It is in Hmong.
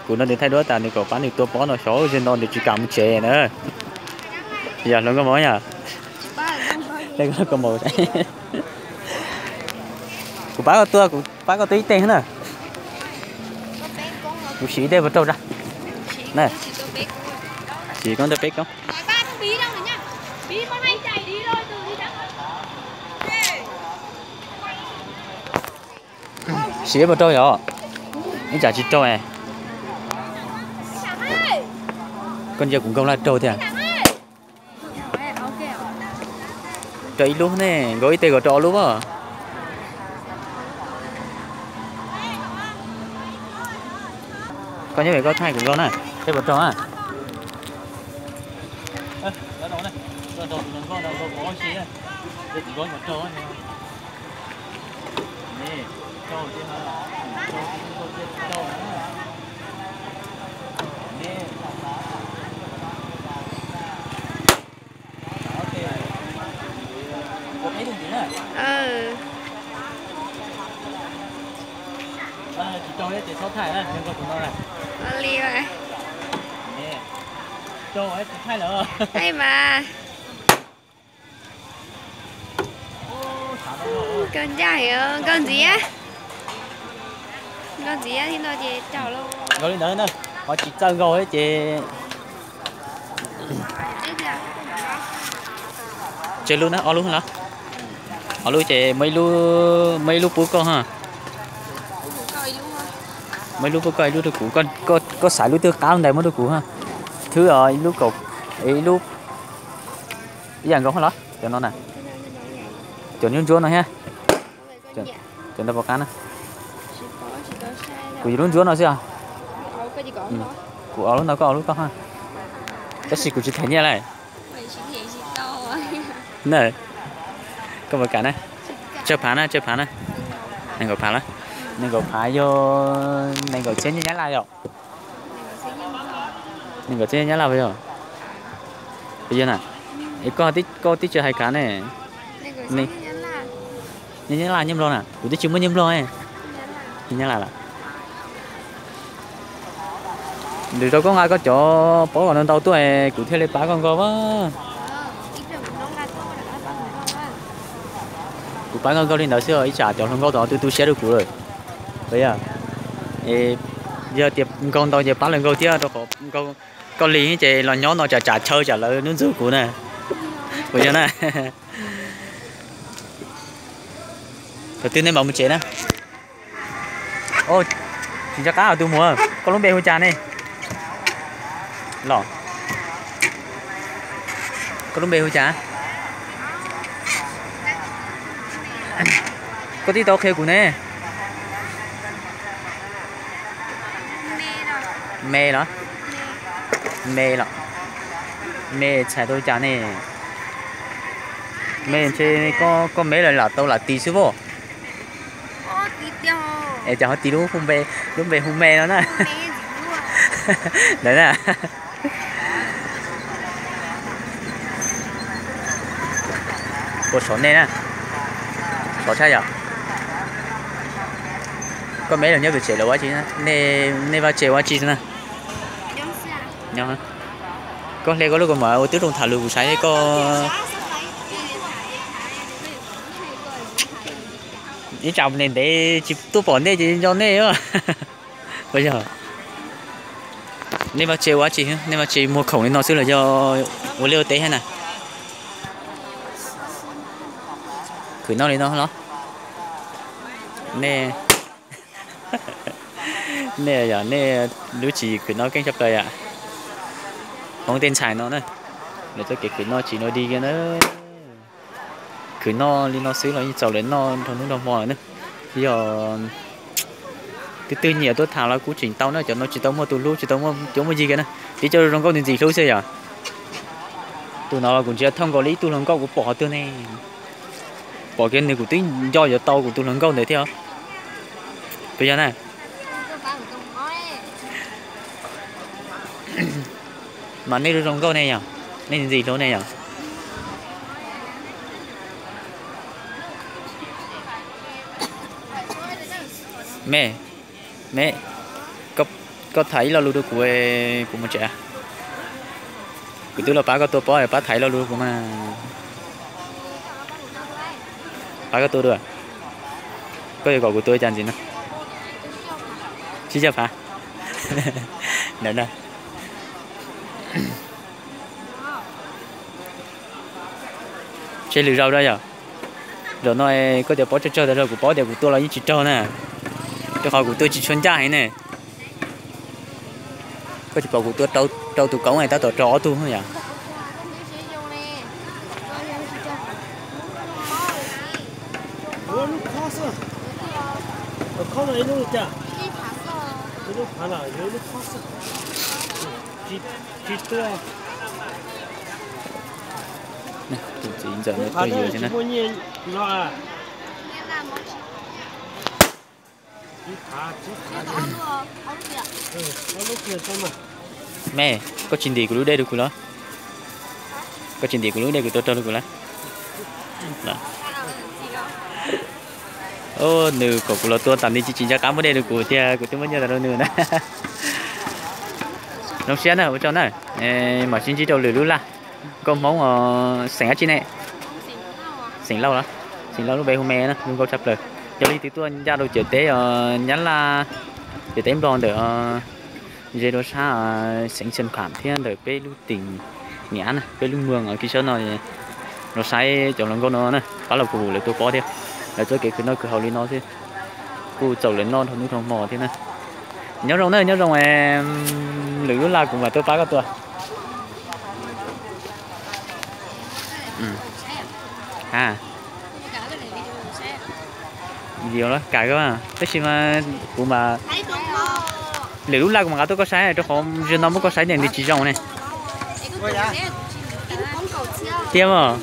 Kuv no nws thaij duab tas nws kom pab nws tua pob no xyov ze no nws tsis kam mus tsev na. Yog hluas nkauj Hmoob yog, kuv pab koj tua, kuv pab koj tua ib teg na. Kuv siv ib teg puas raug tsa? Siv koob tua peb koob. Siv puas raug yom? Ib tsam tsis raug. Koj ntsia kuv nkaug laj raug thiab. Rau ib lub ne, nkaug ib teg kom rau ob lub as. Koj nyob pem koj thaij kuv nkaug na, seb puas raug na. Tsis raug ces txhob thaij na, nkaug tus no na. Li mas. Raug tsis thaij lawm. Thaij mas. Koj ncaj heev, nkaug ntxiv. Nkaug ntxiv thiab no ces raug lauj. Nkaug li ntawd na, qhov tsis txawj nkaug thiab ces. Tsawg lub na, ob lub los? Ob lub ces muaj ib lub, muaj ib lub pub koj ha. Muaj ib lub pub koj, ib lub rau kuv, koj xaiv lub twg qab ntais muab rau kuv ha. Thwb ib lub kaum, ib lub, ib yam nkaus los cov no na. Cov ntsuab ntsuab no thiab. Cov ntawd puas qab na? Kuv yuav lub ntsuab no xwb os. Kuv ob lub no koj ob lub koj ha. Tab sis kuv tsis them nyiaj lawm. Na, koj puas kam na? Tsawg phav na, tsawg phav na? Nees nkaum phav lawm. Nees nkaum phav yog nees nkaum txhiab nyiaj Nyab Laj yom? Nees nkaum txhiab nyiaj Nyab Laj puas yog? Puas yog na? Es koj, koj tib tsis hais kav ne. Nyiaj Nyab Laj nyiaj Nplog na, kuv twb tsis muaj nyiaj Nplog. Nyiaj Nyab Laj lawm. Nws rau koj nqa koj cov pob kom ntau ntau tuaj kuv thiaj li pab koj nkaug. Kuv pab koj nkaug li ntawd xwb, ib tsam cov hluas nkauj tom tu tu siab rau kuv lawm. Yog tias nkaug ntau ces pab lawv nkaug thiab, rau qhov koj li ces los nyob no tsam tsam chaw tsam lawv ntxub ntxub kuv na. Puas yog na? Thaum twg nej mam mus tsev na? Tsis nco qab tus muam, koj lub npe hu cas ne? Los, koj lub npe hu cas? Koj twb tau qhia kuv ne. Me los? Me los? Me txhais tau cas ne? Me ntshe koj me lawm lam tau lam tis xwb pom. Es cas ho tis lub npe, lub npe hu me no na? Ntawd na. Ua sov nej na. Sov tshaj yom. Koj me los nyob pem tsev lawv ua tsi, nej vaj tsev ua tsi na? Koj hle koj lub kaus mom ua tib zoo tham lus kuv saib koj. Ib tsam ntev ntev tsis tuaj pom nej ces nco nej. Puas yog? Nej vaj tsev ua tsi, nej vaj tsev muag khoom li no xwb los yog ua liaj ua teb thiab na? Khwv noj li no los? Nej, nej yog nej lub tswv yim khwv noj keej tshaj plaws yom. Hmoob tej ntxhais no na, lawv txoj kev khwv noj tsis noj dig kiag na. Khwv noj li no xwb los yeej txaus lawv noj nrog hnub nrog hmo lawm na. Yog twb twg nyiam tuaj tham los kuj tseem tau na, cov no tsis tau muaj tus hlub tsis tau muaj cuab muaj yig kiag na. Peb cov zoo nkauj ntxim ntxim hlub xwb yom. Tus no los kuv ntsia thooj nkaus li ib tug hluas nkauj kuv pom qhov twg ne. Pom kiag nws kuv twb nco yuav tau kuv tus hluas nkauj ntawd thiab. Puas yog na? Mas nej zoo nkauj ne yom, nej ntxim hlub ne yom. Me, me, koj, Koj tham ib lo lus rau kuv, kuv mus tsev. Kuv twb los pab koj tua pob, pab tham ib lo lus rau kuv mas. Pab koj tua dua. Koj yuav kom kuv tua li cas ntxiv no? Tsib caug phav. Ntawm na. Tseg lwm zaus da yom. Zaum no koj cov pob tsawg tsawg tas zog kuv paub tias kuv tua los yeej tsis raug na. Rau qhov kuv tua tsis tshua ncaj heev ne. Koj tsis pom kuv tua rau tus koob tab tom raug ob tug yom. Tus txiv ntxawm no tuaj yuav thiab na. Me, koj tsis ntim kuv lub dej rau kuv los? Koj tsis ntim kuv lub dej kuv tua raug rau kuv los? Nws kom kuv los tua tas nws tsis tsis nco qab muab dej rau kuv tiag, kuv twb muab nyiaj tas rau nws na. Zoo siab na, ua tsaug na. Mam sib ntsib rau lwm lub laj. Nkauj Hmoob xeem dab tsi ne? Xeem Lauj los? Xeem Lauj lub npe hu me na, zoo nkauj tshaj plaws. Yog leej twg tuaj ncaj rau ciam teb os, Nyab Laj, ciam teb Nplog ntawm ze rau sab xeev Xeev Khuam thiab ntawm peb lub teem Niam Ab na, peb lub moos kiv sab no los saib cov hluas nkauj no na, pab los kuv lawv tua pob thiab. Lawv txoj kev khwv noj khwv haus li no thiab, kuj txaus lawv noj dhau hnub dhau hmo thiab na. Nyob zoo na, nyob zoo, lwm lub laj kuv mam tuaj pab koj tua. Video los kawg, tab sis mas kuv mas lwm lub laj kuv mam nqa tuaj koj saib, rau qhov zaum no muab koj saib nws tsis zoo ne. Tiag mas.